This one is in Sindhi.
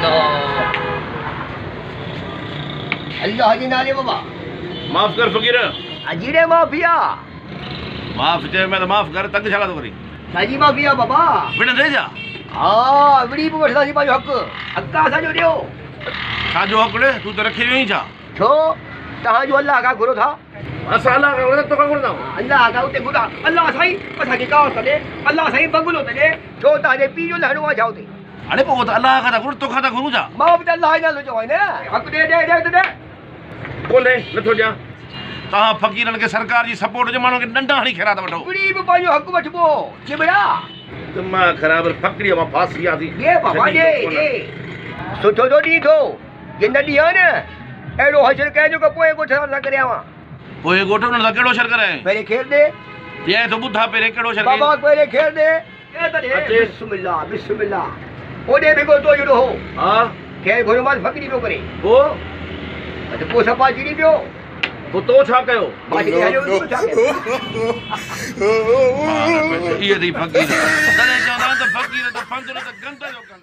الله الله جي نالي بابا. معاف ڪر فقير. اجي ڙي معافي آ. معاف چيو مين ته معاف ڪر، تنگ ڇا لاء ٿو ڪرين؟ ڇا جي معافي آ بابا؟ وڙهندين ڇا؟ ها وڙهي به وٺنداسين پنهنجو حق. حق آ اسان جو ڏيو. ڇا جو حق ڙي؟ تون ته رکي ويو آهين ڇا؟ ڇو؟ توهان جو الله کان گهرو ٿا. اسان الله کان گهرون ٿا، توکان گهرندا آهيون؟ الله کان اتي گهرا. الله سائين اسان کي ڪار ته ڏي، الله سائين بنگلو ته ڏي. ڇو توهان جي پيء جو لهڻو آ ڇا اتي؟ اڙي پوء اهو ته الله کان ٿا گهرون، توکان ٿا گهرون ڇا؟ مان به ته الله جو نالو چوان نه. حق ڏي ڏي ڏي ته ڏي. ڪونهي، نٿو ڏيان. توهان فقيرن کي سرڪار جي سپورٽ هجي، ماڻهن کي ڏنڊا هڻي خيرات وٺو. وڙهي به پنهنجو حق وٺبو، چٻڙا. دماغ خراب، فقيريء مان ڦاسي وياسين. ڏي بابا ڏي ڏي. سٺو ٿو ڏين ٿو. جي نه ڏيان نه، اهڙو حشر ڪيان جو ڪو پوئين ڳوٺ سان نه ڪريان. پوئين ڳوٺ انهن سان ڪهڙو حشر ڪرايائين؟ پهرين خير ڏي. ڏيانء ٿو ٻڌا پهرين ڪهڙو حشر ڪيائين؟ بابا پهرين خير ڏي. اچي. بسم الله بسم الله. اوڏي به ڪو تو جهڙو هو. ها. خير گهريومانس فقيري پيو ڪري. پوء؟ ته پوء صفا چڙي پيو. پوء تو ڇا ڪيو؟ مان ڇڏي هليو ويس تو ڇا ڪيو؟ اهي اٿئي فقير. تڏهن چوندا آهن ته فقير ته ڦند نه ته گند جو ڪن.